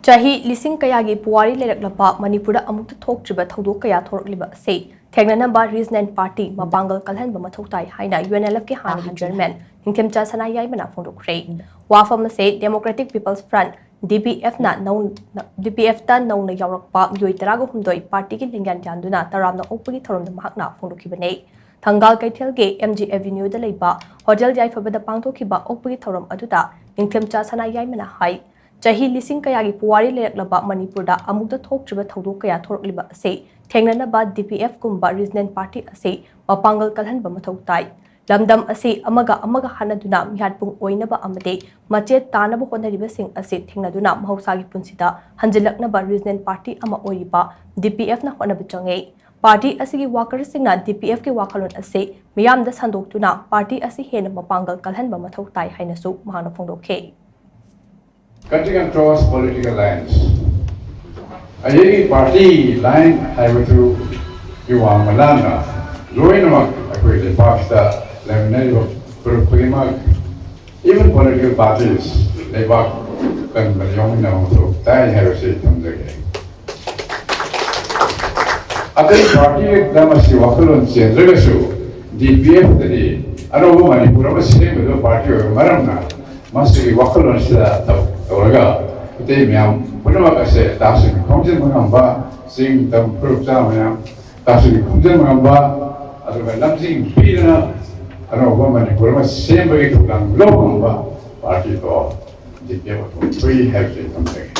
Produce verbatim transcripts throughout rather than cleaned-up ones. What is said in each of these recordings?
ꯆꯍꯤ ꯂꯤꯁꯤꯡ ꯀꯌꯥꯒꯤ ꯄꯨꯋꯥꯔꯤ ꯂꯩꯔꯛꯂꯕ ꯃꯅꯤꯄꯨꯔꯗ ꯑꯃꯨꯛꯇ ꯊꯣꯛꯇ꯭ꯔꯤꯕ ꯊꯧꯗꯣꯛ ꯀꯌꯥ ꯊꯣꯛꯂꯛꯂꯤꯕ ꯑꯁꯤ ꯊꯦꯡꯅꯅꯕ ꯔꯤꯖꯅꯦꯜ ꯄꯥꯔꯇꯤ ꯃꯄꯥꯡꯒꯜ ꯀꯜꯍꯟꯕ ꯃꯊꯧ ꯇꯥꯏ ꯍꯥꯏꯅ ꯌꯨ ꯑꯦꯟ ꯑꯦꯜ ꯑꯦꯐꯀꯤ ꯍꯥꯟꯅꯒꯤ ꯆꯤꯌꯔꯃꯦꯟ ꯅꯤꯡꯊꯦꯝꯆꯥ ꯁꯅꯥꯌꯥꯏꯃꯅ ꯐꯣꯡꯗꯣꯛꯈ꯭ꯔꯦ꯫ ꯋꯥꯐꯝ ꯑꯁꯤ ꯗꯦꯃꯣꯀ꯭ꯔꯦꯇꯤꯛ ꯄꯤꯄꯜꯁ ꯐ꯭ꯔꯟꯠ, ꯗꯤ ꯄꯤ ꯑꯦꯐꯅ ꯅꯧ-, ꯗꯤ ꯄꯤ ꯑꯦꯐꯇ ꯅꯧꯅ ꯌꯥꯎꯔꯛꯄ ꯃꯤꯑꯣꯏ ꯇꯔꯥꯒ ꯍꯨꯝꯗꯣꯏ ꯄꯥꯔꯇꯤꯒꯤ ꯂꯦꯡꯌꯥꯟ ꯌꯥꯟꯗꯨꯅ ꯇꯔꯥꯝꯅ ꯑꯣꯛꯄꯒꯤ ꯊꯧꯔꯝꯗ ꯃꯍꯥꯛꯅ ꯐꯣꯡꯗꯣꯛꯈꯤꯕꯅꯤ꯫ ꯊꯪꯒꯥꯜ ꯀꯩꯊꯦꯜꯒꯤ ꯑꯦꯝ ꯖꯤ ꯑꯦꯚꯦꯅ꯭ꯌꯨꯗ ꯂꯩꯕ ꯍꯣꯇꯦꯜ ꯌꯥꯏꯐꯕꯗ ꯄꯥꯡꯊꯣꯛꯈꯤꯕ ꯑꯣꯛꯄꯒꯤ ꯊꯧꯔꯝ ꯑꯗꯨꯗ ꯅꯤꯡꯊꯦꯝꯆꯥ ꯁꯅꯥꯌꯥꯏꯃꯅ ꯍꯥꯏ, ꯆꯍꯤ ꯂꯤꯁꯤꯡ ꯀꯌꯥꯒꯤ ꯄꯨꯋꯥꯔꯤ ꯂꯩꯔꯛꯂꯕ ꯃꯅꯤꯄꯨꯔꯗ ꯑꯃꯨꯛꯇ ꯊꯣꯛꯇ꯭ꯔꯤꯕ ꯊꯧꯗꯣꯛ ꯀꯌꯥ ꯊꯣꯔꯛꯂꯤꯕ ꯑꯁꯤ ꯊꯦꯡꯅꯅꯕ ꯗꯤ ꯄꯤ ꯑꯦꯐ ꯀꯨꯝꯕ ꯔꯤꯖꯅꯦꯜ ꯄꯥꯔꯇꯤ ꯑꯁꯤ ꯃꯄꯥꯡꯒꯜ ꯀꯜꯍꯟꯕ ꯃꯊꯧ ꯇꯥꯏ꯫ ꯂꯝꯗꯝ ꯑꯁꯤ ꯑꯃꯒ ꯑꯃꯒ ꯍꯥꯠꯅꯗꯨꯅ ꯃꯤꯍꯥꯠꯄꯨꯡ ꯑꯣꯏꯅꯕ ꯑꯃꯗꯤ ꯃꯆꯦꯠ ꯇꯥꯅꯕ ꯍꯣꯠꯅꯔꯤꯕꯁꯤꯡ ꯑꯁꯤ ꯊꯦꯡꯅꯗꯨꯅ ꯃꯍꯧꯁꯥꯒꯤ ꯄꯨꯟꯁꯤꯗ ꯍꯟꯖꯤꯜꯂꯛꯅꯕ ꯔꯤꯖꯅꯦꯜ ꯄꯥꯔꯇꯤ ꯑꯃ ꯑꯣꯏꯔꯤꯕ ꯗꯤ ꯄꯤ ꯑꯦꯐꯅ ꯍꯣꯠꯅꯕ ꯆꯪꯉꯤ꯫ ꯄꯥꯔꯇꯤ ꯑꯁꯤꯒꯤ ꯋꯥꯀꯔꯁꯤꯡꯅ ꯗꯤ ꯄꯤ ꯑꯦꯐꯀꯤ ꯋꯥꯈꯜꯂꯣꯟ ꯑꯁꯤ ꯃꯤꯌꯥꯝꯗ ꯁꯟꯗꯣꯛꯇꯨꯅ ꯄꯥꯔꯇꯤ ꯑꯁꯤ ꯍꯦꯟꯅ ꯃꯄꯥꯡꯒꯜ ꯀꯜꯍꯟꯕ ꯃꯊꯧ ꯇꯥꯏ ꯍꯥꯏꯅꯁꯨ ꯃꯍꯥꯛꯅ ꯐꯣꯡꯗꯣꯛꯈꯤ꯫ Cutting across political lines, ꯑꯩꯒꯤ ꯄꯥꯔꯇꯤ ꯂꯥꯏꯟ ꯍꯥꯏꯕꯗꯨꯒꯤ ꯋꯥꯡꯃ ꯂꯥꯟꯅ ꯂꯣꯏꯅꯃꯛ ꯑꯩꯈꯣꯏ ꯂꯩꯕꯥꯛꯁꯤꯗ ꯂꯩꯃꯤꯟꯅꯔꯤꯕ ꯐꯨꯔꯨꯞ ꯈꯨꯗꯤꯡꯃꯛ, even political parties, ꯂꯩꯕꯥꯛ ꯀꯟꯕꯗ ꯌꯥꯎꯃꯤꯟꯅꯕ ꯃꯊꯧ ꯇꯥꯏ ꯍꯥꯏꯕꯁꯤ ꯊꯝꯖꯒꯦ꯫ ꯑꯇꯩ ꯄꯥꯔꯇꯤꯗ ꯃꯁꯤ ꯋꯥꯈꯜꯂꯣꯟ ꯆꯦꯟꯗ꯭ꯔꯒꯁꯨ, ꯗꯤ ꯄꯤ ꯑꯦꯐꯇꯗꯤ ꯑꯅꯧꯕ ꯃꯅꯤꯄꯨꯔ ꯑꯃ ꯁꯦꯝꯒꯗꯕ ꯄꯥꯔꯇꯤ ꯑꯣꯏꯕ ꯃꯔꯝꯅ, ꯃꯁꯤꯒꯤ ꯋꯥꯈꯜꯂꯣꯟꯁꯤꯗ ꯇꯧ-, ꯇꯧꯔꯒ ꯑꯇꯩ ꯃꯌꯥꯝ ꯄꯨꯝꯅꯃꯛ ꯑꯁꯦ ꯇꯥꯁꯤꯟ ꯈꯣꯝꯖꯤꯟꯕ ꯉꯝꯕ, ꯆꯤꯡ ꯇꯝ ꯐꯨꯔꯨꯞ ꯆꯥ ꯃꯌꯥꯝ ꯇꯥꯁꯤꯟ ꯈꯣꯝꯖꯤꯟꯕ ꯉꯝꯕ, ꯑꯗꯨꯒ ꯂꯝꯖꯤꯡ ꯄꯤꯗꯅ ꯑꯅꯧꯕ ꯃꯅꯤꯄꯨꯔ ꯑꯃ ꯁꯦꯝꯕꯒꯤ ꯊꯧꯗꯥꯡ ꯂꯧꯕ ꯉꯝꯕ ꯄꯥꯔꯇꯤꯗꯣ ꯗꯤ ꯄꯤ ꯑꯦꯐ ꯑꯣꯏꯊꯣꯛꯄꯒꯤ ꯍꯥꯏꯕꯁꯤ ꯑꯩ ꯊꯝꯖꯒꯦ꯫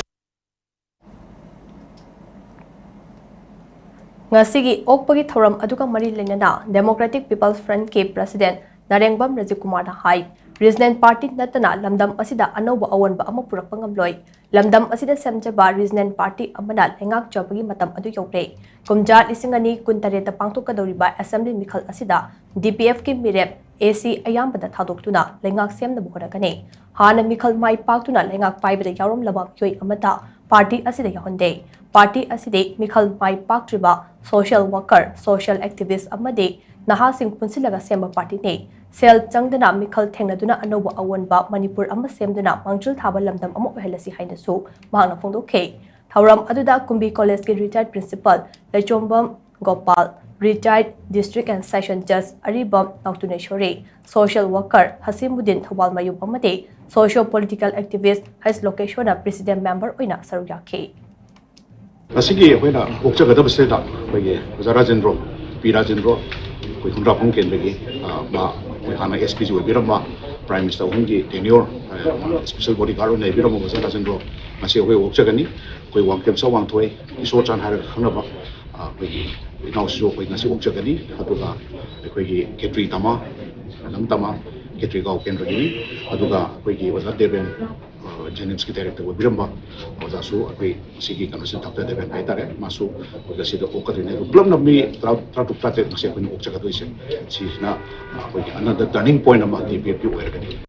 ꯉꯁꯤꯒꯤ ꯑꯣꯛꯄꯒꯤ ꯊꯧꯔꯝ ꯑꯗꯨꯒ ꯃꯔꯤ ꯂꯩꯅꯅ ꯗꯦꯃꯣꯀ꯭ꯔꯦꯇꯤꯛ ꯄꯤꯄꯜꯁ ꯐ꯭ꯔꯟꯠꯀꯤ ꯄ꯭ꯔꯁꯤꯗꯦꯟꯠ ꯅꯥꯔꯦꯡꯕꯝ ꯔꯖꯤꯀꯨꯃꯥꯔꯅ ꯍꯥꯏ, ꯔꯤꯖꯅꯦꯜ ꯄꯥꯔꯇꯤ ꯅꯠꯇꯅ ꯂꯝꯗꯝ ꯑꯁꯤꯗ ꯑꯅꯧꯕ ꯑꯑꯣꯟꯕ ꯑꯃ ꯄꯨꯔꯛꯄ ꯉꯝꯂꯣꯏ꯫ ꯂꯝꯗꯝ ꯑꯁꯤꯗ ꯁꯦꯝꯖꯕ ꯔꯤꯖꯅꯦꯜ ꯄꯥꯔꯇꯤ ꯑꯃꯅ ꯂꯩꯉꯥꯛꯆꯕꯒꯤ ꯃꯇꯝ ꯑꯗꯨ ꯌꯧꯔꯦ꯫ ꯀꯨꯝꯖꯥ ꯂꯤꯁꯤꯡ ꯑꯅꯤ ꯀꯨꯟꯇꯔꯦꯠꯇ ꯄꯥꯡꯊꯣꯛꯀꯗꯧꯔꯤꯕ ꯑꯦꯁꯦꯝꯕ꯭ꯂꯤ ꯃꯤꯈꯜ ꯑꯁꯤꯗ ꯗꯤ ꯄꯤ ꯑꯦꯐꯀꯤ ꯃꯤꯔꯦꯞ ꯑꯦ ꯁꯤ ꯑꯌꯥꯝꯕꯗ ꯊꯥꯗꯣꯛꯇꯨꯅ ꯂꯩꯉꯥꯛ ꯁꯦꯝꯅꯕ ꯍꯣꯠꯅꯒꯅꯤ꯫ ꯍꯥꯟꯅ ꯃꯤꯈꯜ ꯃꯥꯏ ꯄꯥꯛꯇꯨꯅ ꯂꯩꯉꯥꯛ ꯄꯥꯏꯕꯗ ꯌꯥꯎꯔꯝꯂꯕ ꯃꯤꯑꯣꯏ ꯑꯃꯠꯇ ꯄꯥꯔꯇꯤ ꯑꯁꯤꯗ ꯌꯥꯎꯍꯟꯗꯦ꯫ ꯄꯥꯔꯇꯤ ꯑꯁꯤꯗꯤ ꯃꯤꯈꯜ ꯃꯥꯏ ꯄꯥꯛꯇ꯭ꯔꯤꯕ ꯁꯣꯁꯤꯌꯦꯜ ꯋꯥꯀꯔ, ꯁꯣꯁꯤꯌꯦꯜ ꯑꯦꯛꯇꯤꯚꯤꯁ꯭ꯠ ꯑꯃꯗꯤ ꯅꯍꯥꯁꯤꯡ ꯄꯨꯟꯁꯤꯜꯂꯒ ꯁꯦꯝꯕ ꯄꯥꯔꯇꯤꯅꯤ꯫ ꯁꯦꯜ ꯆꯪꯗꯅ ꯃꯤꯈꯜ ꯊꯦꯡꯅꯗꯨꯅ ꯑꯅꯧꯕ ꯑꯑꯣꯟꯕ ꯃꯅꯤꯄꯨꯔ ꯑꯃ ꯁꯦꯝꯗꯨꯅ ꯃꯥꯡꯖꯤꯜ ꯊꯥꯕ ꯂꯝꯗꯝ ꯑꯃ ꯑꯣꯏꯍꯜꯂꯁꯤ ꯍꯥꯏꯅꯁꯨ ꯃꯍꯥꯛꯅ ꯐꯣꯡꯗꯣꯛꯈꯤ꯫ ꯊꯧꯔꯝ ꯑꯗꯨꯗ ꯀꯨꯝꯕꯤ ꯀꯣꯂꯦꯖꯀꯤ retired principal ꯂꯩꯆꯣꯝꯕꯝ Gopal, retired district and session judge Aribam ꯅꯥꯎꯇꯨꯅꯦꯁꯣꯔꯤ, social worker ꯍꯁꯤꯃꯨꯗꯤꯟ ꯊꯧꯕꯥꯜꯃꯌꯨꯝ ꯑꯃꯗꯤ socio political activist ꯍꯩꯁ ꯂꯣꯀꯦꯁꯣꯔꯅ president member ꯑꯣꯏꯅ ꯁꯔꯨꯛ ꯌꯥꯈꯤ꯫ ꯉꯁꯤꯒꯤ ꯑꯩꯈꯣꯏꯅ ꯑꯣꯛꯆꯒꯗꯕꯁꯤꯗ ꯑꯩꯈꯣꯏꯒꯤ ꯑꯣꯖꯥ ꯔꯥꯖꯦꯟꯗ꯭ꯔꯣ, ꯄꯤ ꯔꯥꯖꯦꯟꯗ꯭ꯔꯣ, ꯑꯩꯈꯣꯏ ꯈꯨꯟꯗ꯭ꯔꯥꯛꯐꯝ ꯀꯦꯟꯗ꯭ꯔꯒꯤ, ꯑ, ꯃꯥ ꯑꯩꯈꯣꯏ ꯍꯥꯟꯅ S P ꯁꯨ ꯑꯣꯏꯕꯤꯔꯝꯕ, Prime Minister ꯑꯍꯨꯝꯒꯤ tenure, ꯑ, special bodyguard ꯑꯣꯏꯅ ꯂꯩꯕꯤꯔꯝꯕ ꯑꯣꯖꯥ ꯔꯥꯖꯦꯟꯗ꯭ꯔꯣ ꯉꯁꯤ ꯑꯩꯈꯣꯏ ꯑꯣꯛꯆꯒꯅꯤ꯫ ꯑꯩꯈꯣꯏ ꯋꯥꯡꯈꯦꯝꯆꯧ ꯋꯥꯡꯊꯣꯏ, ꯏꯁꯣꯔ ꯆꯥꯟ ꯍꯥꯏꯔꯒ ꯈꯪꯅꯕ, ꯑ, ꯑꯩꯈꯣꯏꯒꯤ ꯏꯅꯥꯎꯁꯤꯁꯨ ꯑꯩꯈꯣꯏ ꯉꯁꯤ ꯑꯣꯛꯆꯒꯅꯤ꯫ ꯑꯗꯨꯒ ꯑꯩꯈꯣꯏꯒꯤ ꯈꯦꯇ꯭ꯔꯤ ꯇꯃꯥ, ꯂꯝ ꯇꯃꯥ, ꯈꯦꯇ꯭ꯔꯤꯒꯥꯎ ꯀꯦꯟꯗ꯭ꯔꯒꯤꯅꯤ꯫ ꯑꯗꯨꯒ ꯑꯩꯈꯣꯏꯒꯤ ꯑꯣꯖꯥ ꯗꯦꯕꯦꯟ, ꯑ, ꯖꯦꯅꯤꯝꯁꯀꯤ director ꯑꯣꯏꯕꯤꯔꯝꯕ ꯑꯣꯖꯥꯁꯨ ꯑꯩꯈꯣꯏ ꯁꯤꯒꯤ ꯀꯩꯅꯣꯁꯤ doctor ꯗꯦꯕꯦꯟ ꯍꯥꯏꯇꯥꯔꯦ, ꯃꯥꯁꯨ ꯑꯩꯈꯣꯏ ꯉꯁꯤꯗ ꯑꯣꯛꯀꯗꯣꯏꯅꯦ꯫ ꯑꯗꯨ ꯄꯨꯂꯞꯅ ꯃꯤ ꯇꯔꯥ, ꯇꯔꯥꯇꯔꯨꯛ, ꯇꯔꯥꯇꯔꯦꯠ ꯉꯁꯤ ꯑꯩꯈꯣꯏꯅ ꯑꯣꯛꯆꯒꯗꯣꯏꯁꯦ꯫ ꯁꯤꯁꯤꯅ ꯑꯩꯈꯣꯏꯒꯤ another turning point ꯑꯃ T P F ꯀꯤ ꯑꯣꯏꯔꯒꯅꯤ꯫